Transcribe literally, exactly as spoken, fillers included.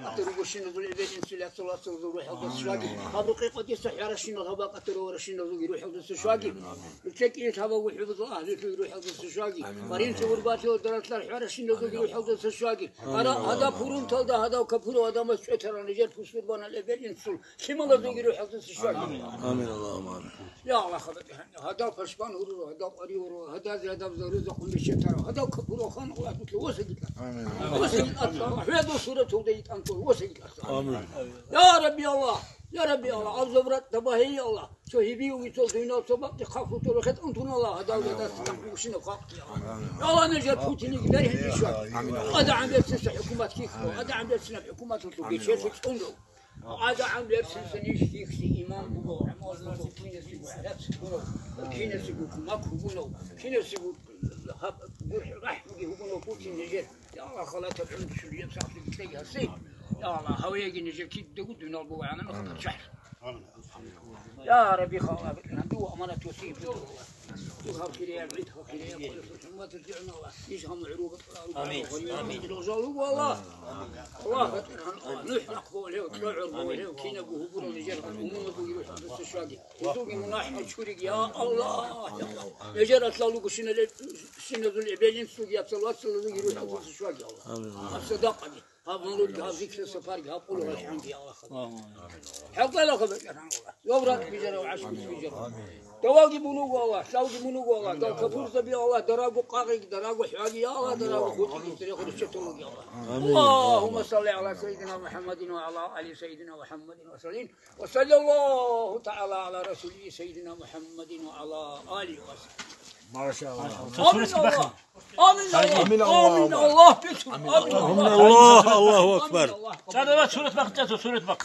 Къатир ругошиназул эбел-инсул яцал вацалазул рухӀалдаса щваги. Гьаб рукъи къадиса хӀарашинал гьабал къатир варашиназулги рухӀалдаса щваги. Нилъер кӀият гьабал вухӀубазул агьлулъул рухӀалдаса щваги. Баринти гъурбатила даратлъар хӀарашиназулги рухӀалдаса щваги. Ара гьадаб пурунталда гьадав капурав гьадамаз чӀветарал нижер пусурбанал эбел-инсул лъималазулги рухӀалдаса щваги. Амин, Аллагьумма амин. Я Аллагь, гьадал пашман гьуруро, гьадал къвари гьуро, гьадазе гьадаб зарузахъун бечетаро, гьадал капурав хан Аллагь дуца восаги тӀаса. Амин. Восаги тӀаса, Аллагь, гьадул сураталда йитӀанцо, восаги тӀаса. Амин. Я Рабби Аллагь, я Рабби Аллагь, абзабрат дабагьей Аллагь, цо гьибиуги цо дуйнал цо бакъги хъахутур хетӀун тун Аллагь, гьадал гьадас тахъушина халкъи Аллагь. Амин. Я Аллагь, нижер Путиниги бергьенчӀищ. Амин. АдагӀан берцинса хӀукумат хихьо, адагӀан берцинаб хӀукуматалъул бечелъи цӀунро. АдагӀан берцинса ниж хихьи иман буго, гӀамал буго, кинасего гӀарац буго, кинасего кумак буго, кинасего гьаб гурхӀ рахӀмуги буго Путин нижер. Я Аллагь, халатаб гӀумру щулияб сахлъи битлъеги гьаси. Я Аллагь, гьавеги нижер кидаго дуйнал буго гӀанамиха паччахӀ. Я Рабби, халаб, дова аманат васиблъи. Дур гьаб хирияб гӀид, гьаб хирияб къоялъул хӀурматалъ дугӀун Аллагь. Иш гьамул гӀурубатӀа Амин. Амин. Рожал руго Аллагь. Аллагь батӀиргьан Аллагь. НухӀ рахъ богьев, кьогӀур богьев, кинабго гьубурал нижер умумазулги рухӀалдаса щваги. Гьезулги мунагьал чуриги, я Аллагь, я Аллагь. Нижер атлал руго шинале-, шиназул эбел-инсулги яцал вацалазулги рухӀалдаса щваги, Аллагь. Амин. Гьаб садакъаги. Гьаб гьанурги гьаб зикру сапарги гьаб къулгьа чанги Аллагь. ХӀалкъала хабар Аллагь. Зоврат бижарав гӀашкус бижарав. Давалги мун вуго Аллагь, лъалги мун вуго Аллагь, дал капурзаби Аллагь, дарагу къагъиги, дарагу хӀваги Аллагь, дарагу хутӀиги, дарагу риччатулги Аллагь. Амин. اللهم صل على سيدنا محمد وعلى آل سيدنا محمد وسلم. وصلى الله تعالى على رسوله سيدنا محمد وعلى آله وصحبه. Машаллагь. Амин, Аллагь. Амин, Аллагь. Амин, Аллагь. Амин, Аллагь. Аллагь, Аллагь. Аллагь, Аллагь. Амин, Аллагь. Чарава сурат бахъчӀа, сурат бахъ.